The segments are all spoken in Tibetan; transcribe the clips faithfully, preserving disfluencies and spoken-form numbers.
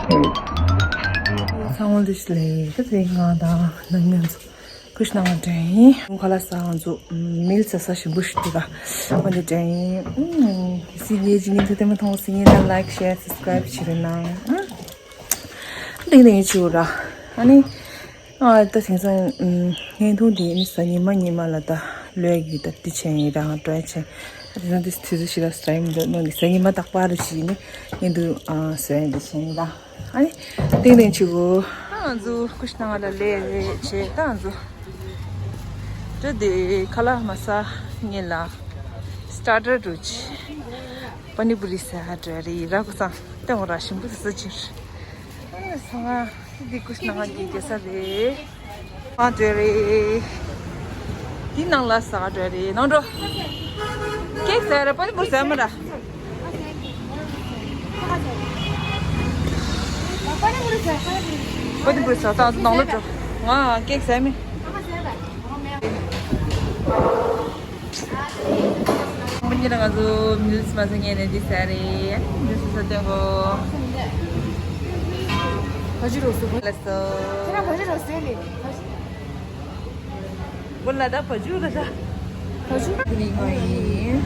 ཚང་མ་འདི་ལས་ཤ་ཚའི་ང་དང་ནང་ང་ཚོ་ཀུཤ་ནང་ལ་འདྲེན་ཡིན། ཁ་ལག་ཟ་ང་ཚོ་མིལ་ཟ་ས་ཞིམ་པོ་ཞིག་འདུག་ག་འོ་འདི་འདྲེན་ཡིན། སི་ངའི་ཇི་ངན་ཚོ་ལྟད་མོ་མཐོང་སི་ངན་ལ་ལའིཀ་ཤེར་སབ་སི་ཀ་རའིབ་བྱེད་རེ་གནང་། ཏིང་ཏིང་ཆུ་ར། ཨ་ནི། ཨ་ད་དེང་སང་བརྙན་ཐུང་དེ་ནི་གཟའ་ཉི་མ་ཉི་མ་ལ་ད་ལོས་ཀྱི་ད་དེ་བྱས་ཡིན་རང་འགྲོ་ཡ་བྱས། ཨ་དེང་སང་དེ་དུས་ཚོད་ཞིག་ལ་སྲ་ཡིན་འདུག་ནོ་ནི་གཟའ་ཉི་མ་དག་པ་རུ་ཞིག་ནི་བརྙན་ཐུང་ཨ་བཟོ་ཡ་འདི་བྱས་ཡིན་ད། ཨ་ནི་ཏིང་ཏིང་ཆུ་གོ། ད་ང་ཚོ་ཀུཤ་ནང་ལ་ལས་རེད་བྱས་ད་ང་ཚོ། ད་དེ་ཁ་ལག་མ་ཟ་ངེད་ལ་སི་ཊར་ཊར་རུ་ཆེ། པ་ནི་པུ་རི་ཟ་འགྲོ་རེད་ར་ཁོ་ཚང་ལྟད་མོ་ར་ཞིམ་པོ་ཟ་ཟ་ཕྱིར། ཨ་སང་ང་འདི་ཀུཤ་ནང་གི་རྒྱལ་ས་རེད། ཨ་འགྲོ་རེད། འདི་ནང་ལ་ཟ་འགྲོ་རེད་ནང་འགྲོ། ཀེག་ཟ་ར་པ་ནི་པུ་རི་ཟ་མ་ར། པ་ནི་པུ་རི་ཟ་ད་ནང་ལ་འགྲོ། ང་ཀེག་ཟ་མི། ཁོང་གཉིས་ང་ཚོ་མིལ་སི་མ་ཟ་ངེས་ནས་འདི་ཟ་རེད། མིལ་སི་ཟ་སྟོན་གོ། བ་ཇུ་རོ་སུ་ལ་སོ། ཁྱེད་རང་བ་ཇུ་རོ་སུ་ལས། བུ་ལ་ད་བ་ཇུ་ལ་ད། བ་ཇུ་ནི་ཁོ་ཡིན།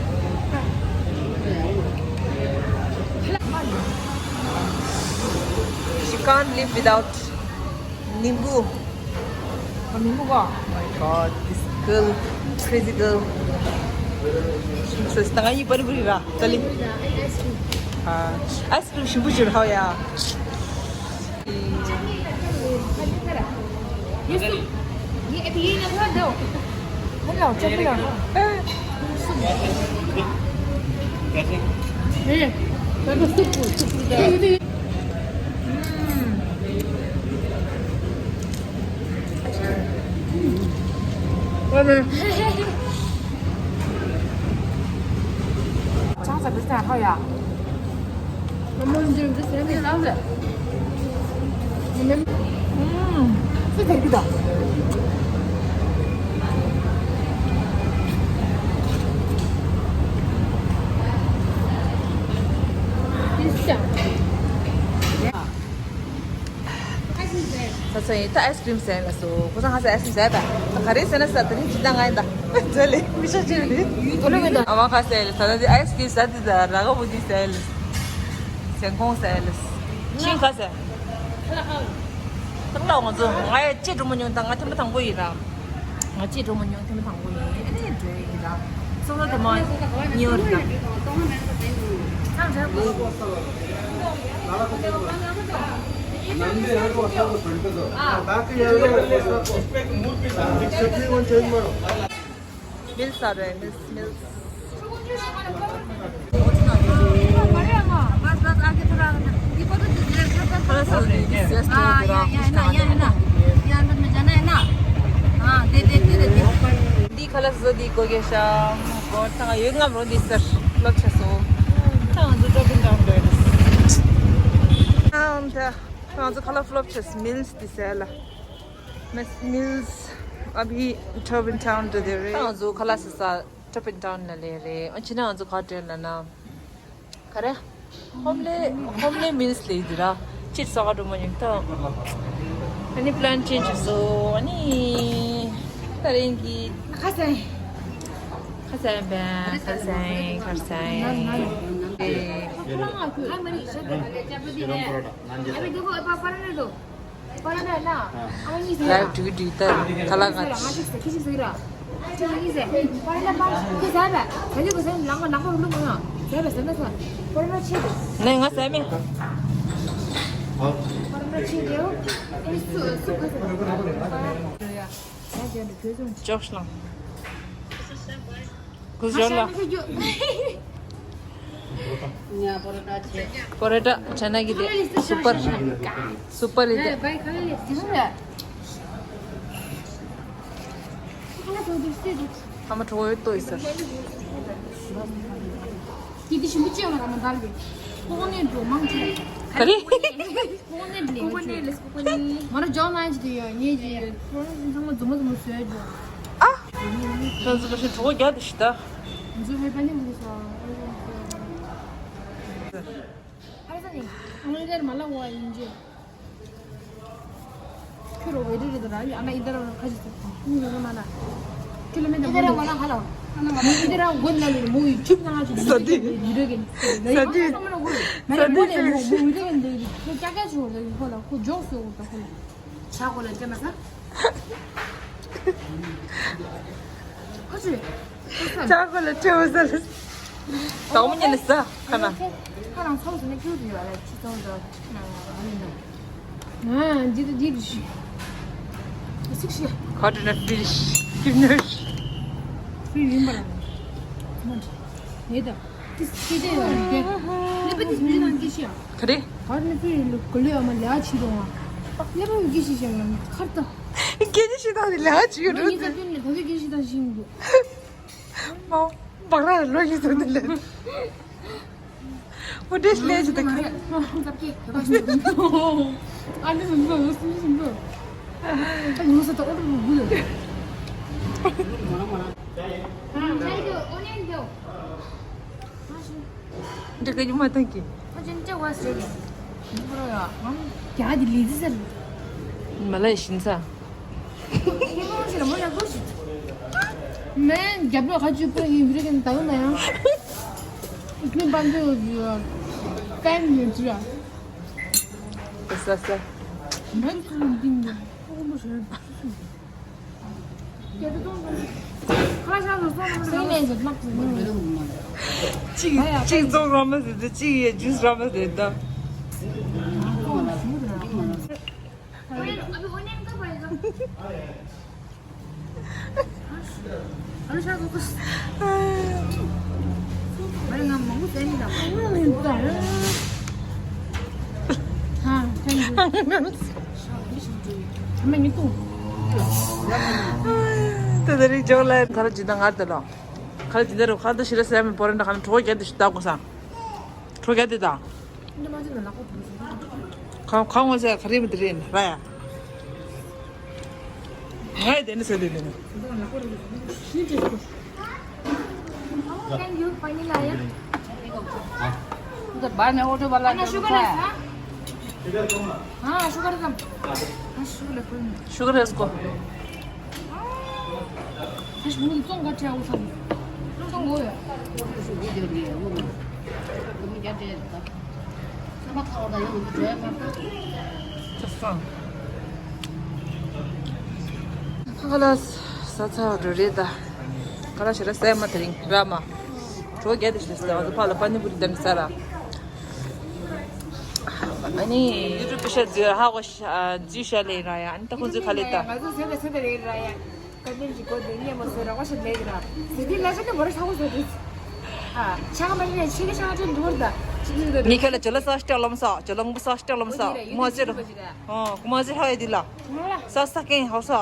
She can't live without ནིམ་བུ། ཨ་ནིམ་བུ་ག Oh my god, this girl, crazy girl. ཞིམ་པོ་ཟ་ཟ་ད་ང་ཡི་པ་ནི་པུ་རི་ར་ཏ་ལི། ཨ་ཨའི་སི་ཀྲིམ་ཞིམ་པོ་ཞིག་ར་ཧོ་ཡ། ས་ས་ཡིན་ད་ཨའི་སི་ཀྲིམ་ཟས་ལ་སོ། ཁོ་ཚང་ཁ་ས་ཨའི་སི་ཀྲིམ་ཟས་ད་ད་ག་རེ་ཟས་ན་ཟ་ད་ནི་ཇི་ལྟ་ང་ཡིན་ད་ཟ་ལེ་མི་ཤ་ཅི་རེད། ཨ་མ་ཁ་ཟས་ལ་ད་ད་དེ་ཨའི་སི་ཀྲིམ་ཟ་དེ་ད་ར་ག་བུ་དེ་ཟས་ལ་ཟས་ཁོང་ཟས་ལ་ཤིང་ཁ་ཟས་ད་ལ་ང་ཚོ་ང་ཡ་ཅི་འགྲོ་མ་མྱོང་ད་ང་ཐེངས་མ་དང་པོ་ཡིན་ར། ང་ཅིག་འགྲོ་མ་མྱོང་ཐེངས་མ་དང་པོ་ཡིན། ཨ་ནི་འགྲོ་ཡིན་ད། སོང་ལོ་དེ་མ་གཉིས་པ་རེད་ད། ཚང་འདྲ་པོ། མིལ་ས་རེད་མིལ་མིལ། འདི་ཁ་ལག་བཟོ་འདི་གོ་གེ་ཤམ་གོ་ཐང་ཡོད་ངམ་རོ་འདི་ཟེར་ལབ་ཆེ་སོ། ཐང་འཛུ་ཏོ་ཀུན་ཀྲང་འདོད། ཐང་འཛུ་ཁ་ལག་ཕློབ་ཆེ་སོ་མིལ་འདི་ཟེར་ལ། Miss Mills ཨ་བི་ཊར་བིན་ཊའུན་འགྲོ་དེ་རེད། ང་ཚོ་ཁ་ལག་ཟ་ས་ཊར་བིན་ཊའུན་ལ་ལས་རེད། ཨ་ཕྱི་ནས་ང་ཚོ་ག་འགྲོ་ལ་ན། ག་རེ། ཧོམ་ལེ་ཧོམ་ལེ་མིལ་སི་ལས་འདི་ར། ཕྱིར་ས་ག་འགྲོ་མ་ཡིན་ད། ཨ་ནི་པི་ལན་ཅེན་ཇི་སོ། ཨ་ནི་ད་རིང་གི་ཁ་སང་ཁ་སང་བན་ཁ་སང་ཁ་སང་། ཨ་བི་དེ་གོ་ཨ་པ་པ་ར་རེད་དོ། ལའིབ་འགྲིག་འགྲིག་ད་ད་ལ་ང་ཅིག་ནས་ང་ཟ་མེད། ཅོག་ལང་། གུ་ཞོར་ལ། པོ་རོ་ཊ་ཆ་ན་གི་དེ་སུ་པར། སུ་པར་ལི་དེ། ཨ་མ་གྲོགས་ཡོད་ཏོ་ཡི་ཟེར། ཀི་ཏི་ཞིམ་པོ་ཅི་ཡོང་ར་མ་འདར་གི། ཀོ་ནེ་འགྲོ་མང་ཆེ། ག་རེ། ཀོ་ནེ་ལེ། ཀོ་ནེ་ལེ། ང་རང་ཇོ་ནང་ཅི་དུ་ཡོད་ངེད་ཀྱི། ཚང་མ་རྫུན་མ་རྫུན་མ་བཟོས་འགྲོ། ཨ། ཁྱོད་ཚོ་ག་ཤེད་གྲོགས་རྒྱག་དེ་ཤི་ད། ང་ཚོ་ཧེ་པ་ནི་མི་དགོས་སོ། ཨ་ར་ས་ནི། ཨ་མ་ལེ་དེར་མ་ལ་བ་ཡིན་རྗེས། ཁྱོད་རོ་བེ་རི་རེད་ར་ཡ་ཨ་ན་ཨི་དར་ཁ་ཅིག་ཚོགས་ཁུངས་ཡོད་མ་ན། ཁྱོད་ལ་མེད་ཨི་དར་མ་ལ་ཧ་ལ། ཨི་དར་མགོ་ལ་ལེ་མོ་ཡི་ཆུབ་ན་ང་ཅིག་ས་དེ། ཡི་རེ་གེ་ནི། ས་དེ། ས་དེ། མོ་ལ་མོ་ཡི་རེ་གེ་ནི་ཁོ་ཀྱ་ཀྱ་ཆུ་ལ་ཁོ་ལ་ཁོ་ཇོག་སོ་ཁོ་ལ། ཆ་ཁོ་ལ་ཅེ་མ་ས། ཁོ་ཚོས། ཅག་གོ་ལ་ཁྲེའུ་ཟ་ལ། དོག་མི་ཉན་ལ་ཟ་ཁ་ན། ཁ་རང་ཚོགས་སུ་ནི་ཁྱོད་ཀྱི་ཡོད་ལ་ཁྱི་ཚོགས་འདྲ་ཁྱི་ནང་ཡོད་ཨ་ཡིན་འདུག་ང་འདི་དང་འདི་རེད་ཤི། སིག་ཤི། ཁ་དྲི་ན་ཕི་ཤི། ཕི་ནོ་ཤི། ཕི་ཡིན་པ་ལ། མ་འདྲི། ངེད་དང་། ཏི་སི་ཀེ་ཅེ་ཡོད་རེད་ཀེ། ལེ་པ་ཏི་སི་མི་ནང་ཀེ་ཤི་ཡ། ག་རེ། ག་རེ་ཕི་ཡིན་ལུག་ག་ལེ་ཡ་མ་ལེ་ཨ་ཆི་རོང་ཨ། ལེ་པ་ཡོད་ཀེ་ཤི་ཤ་ང་ཁར་ཏ། སྐད་ཆ་བཤད་སྟངས་དེ་ལས་ཀ་ཅིག་ཡོད་འགྲོ་ངས་ད་ཟེར། སྟོན་ནས་ད་ལྟ་སྐད་ཆ་བཤད་སྟངས་ཤེས་མི་འདུག་མ་འོ་བག་ར་ལོ་ཡིན་ཟེར་ནས་ལས། འོ་འདྲེ་ལས་ཅི་ད་ཁ། ཨ་ནི་ཟིན་ཟོ་ཟིན་ཟིན་ཟོ། ཨ་ནི་ཟིན་ཟོ་ད་ཨོ་རུ་རུ་རུ། འདི་ག་ཉི་མ་ཐང་གི། ཨ་ཅན་ཅེ་བ་སེ་རེད། འདི་པོ་ར་ཡ། ང་རྒྱ་དེ་ལི་ཙི་ཟེར། མ་ལ་ཡི་ཤིན་ས། ཁྱེད་མོ་ཞིག་ལ་མོ་ཡག་པོ་ཞིག་མེན་རྒྱབ་ལོག་ཁ་ཅིག་པུ་ཡིན་བི་རི་ཀན་ད་ཡོང་ན་ཡང་། ཨིས་མི་པན་ཏུ་ཀན་ཡོད་ཅི་ར། ས་ས། མེན་ཁུ་ལུང་ཏིང་ཡོད། ཁོ་མོ་ཞིག་ལ། གཅིག་གཅིག་བཙོང་ར་མ་ཟེར་ཏེ་གཅིག་ཡས་ཇུས་ར་མ་ཟེར་ད། ད་ད་རིང་ཇོ་ལ་ག་རེ་ཇི་ལྟར་ངར་དེ་ལོ། ག་རེ་ཇི་ལྟར་རུ་ཁ་ད་ཤི་ར་སེ་མི་བོ་རན་ད་ག་ན་གྲོགས་རྒྱ་དེ་ཞིག་ལྟ་དགོས་སམ། གྲོགས་རྒྱ་དེ་དང་། ཁ་ཁ་ངོ་ཟེར་ག་རེ་མི་དེ་རེད་ར་ཡ། ངས་དེ་ནི་ཟེར་དེ་དེ་ནི། Thank you, vanilla. Yeah. उधर बाहर में ऑटो वाला अना, जो शुगर रुकता है है। हाँ, शुगर कम। हाँ, शुगर है, कोई नहीं। शुगर है इसको। हाँ, शुगर तो कम कर दिया उसने। तो वो है। ཁ་ལག་ཟ་ཚར་འགྲོ་རེད་ད། ཁ་ལག་ཞེ་དྲག་ཟས་མ་དེ་རིང་ར་མ། གྲོ་རྒྱ་དེ་ཞིག་ཟ་བ་ཕ་ལ་པ་ནི་པུ་རི་དང་ཟ་ར། ཨ་ནི་ཡུ་ཊུབ་པེ་ཤ་འཛུལ་ཧ་གོ་འཛུལ་ཤ་ལེ་ར་ཡ། ཨ་ནི་ད་ཁོང་ཚོའི་ཁ་ལེ་ད། ང་ཚོ་ཟས་ད་ཟས་ད་རེད་ར་ཡ། ཀ་ནེམ་གྱི་སྒོ་ནས་ཉེ་མོ་ཟེར་ར་བ་ཞིག་ལེགས་ར། ཟེར་དེ་ལ་ཤ་ནི་མོ་ར་ཤ་བོ་ཟེར་རེད། ཨ་ཤ་ང་མ་རེད་ཤེ་གི་ཤ་ང་ཅན་འདུག་ར་ད། ཤི་ནི་ད་ངས་ཁ་ལ་ཇོ་ལ་ས་སྟེ་ལམ་ས་ཇོ་ལང་བུ་ས་སྟེ་ལམ་ས་མ་ཟེར། ཨ་མ་ཟེར་ཧ་ཡ་དི་ལ། ས་ས་ཀེན་ཧ་ས།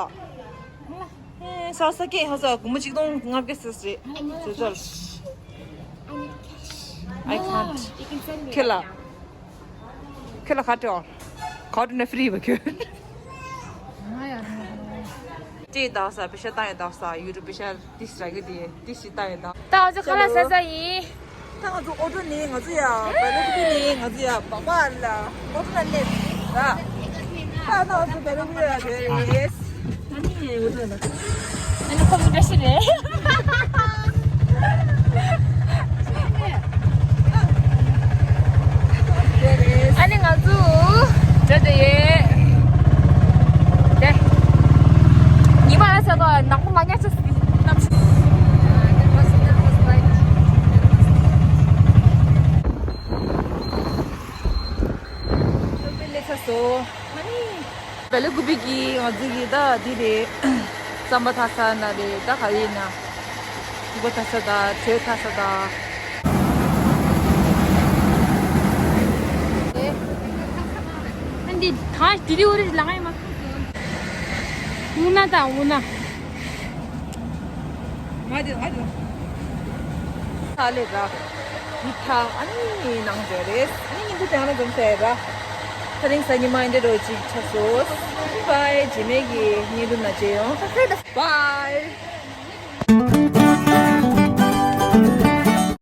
ས་ས་ཀེན་ཧ་ས་གུ་མ་ཅིག་སྟོང་ལྔ་བརྒྱ་ཟེར་ཟེར་ཟེར་ཟེར། I can't. ཁེ་ལ། ཁེ་ལ་ཁ་ཏོ། ཁ་ཏོ་ན་ཧྥི་རི་བ་ཁྱོད། ཅེས་དག་ས་པེ་ཤ་བཏང་ཡ་དག་ས་ཡུ་རུ་པེ་ཤ་ཏི་སི་ར་གི་དེ་ཏི་སི་བཏང་ཡ་དག་ད་ང་ཚོ་ཁ་ལག་ཟ་ས་ཡིན། ད་ང་ཚོ་ཨོ་ཊོ་ནས་ང་ཚོ་ཡ་བེ་ལོ་ཀུ་པི་ནས་ང་ཚོ་ཡ་བག་མ་ལ་ཨོ་ཊོ་ལ་སླེབས་ད། ད་ང་ཚོ་བེ་ལོ་ཀུ་པི་ལ་སླེབས་རེད། ཨ་ནི་ཁོ་མི་འདྲ་ཞིག་རེད། ཨ་ནི་ང་ཚོ་འགྲོ་འདོད་ཡོད། དེ་ཉི་མ་ལ་ཟེར་གོ་ནག་པོ་མ་ཉལ་ཆ་སི་གནམ་གཤིས། སླེབས་ཚར་སོང་། ཨ་ནི། བེ་ལོ་ཀུ་པི་གི་ང་ཚོ་གི་ད་འདི་རེད། རྩམ་པ་འཐག་ས་ན་རེད་ད་ག་རེ་ཡིན་ན། སྐྱུག་པ་འཐག་ས་ད་དྲོད་འཐག་ས་ད། ཨ་འདི་ད་ཌི་ལི་ཝ་རི་ལ་ང་ཡི་མ་ཐུག་སོང་། འུ་ན་ད་འུ་ན། ང་དེ་ང་དེ། ཧ་ལས་ར། ཡིད་ཐང་ཨ་ནི་ནང་འཛེགས་རེད། ཨ་ནི་ཉིན་དུ་དེང་ར་འཛོམས་ཟེར་ར། ད་རིང་གཟའ་ཉི་མ་འདི་འགྲོ་ཅིག་ཆགས་སོ། བའི་རྗེས་མའི་གི་བརྙན་ཐུང་ནང་མཇལ་ཡོང་། བའི།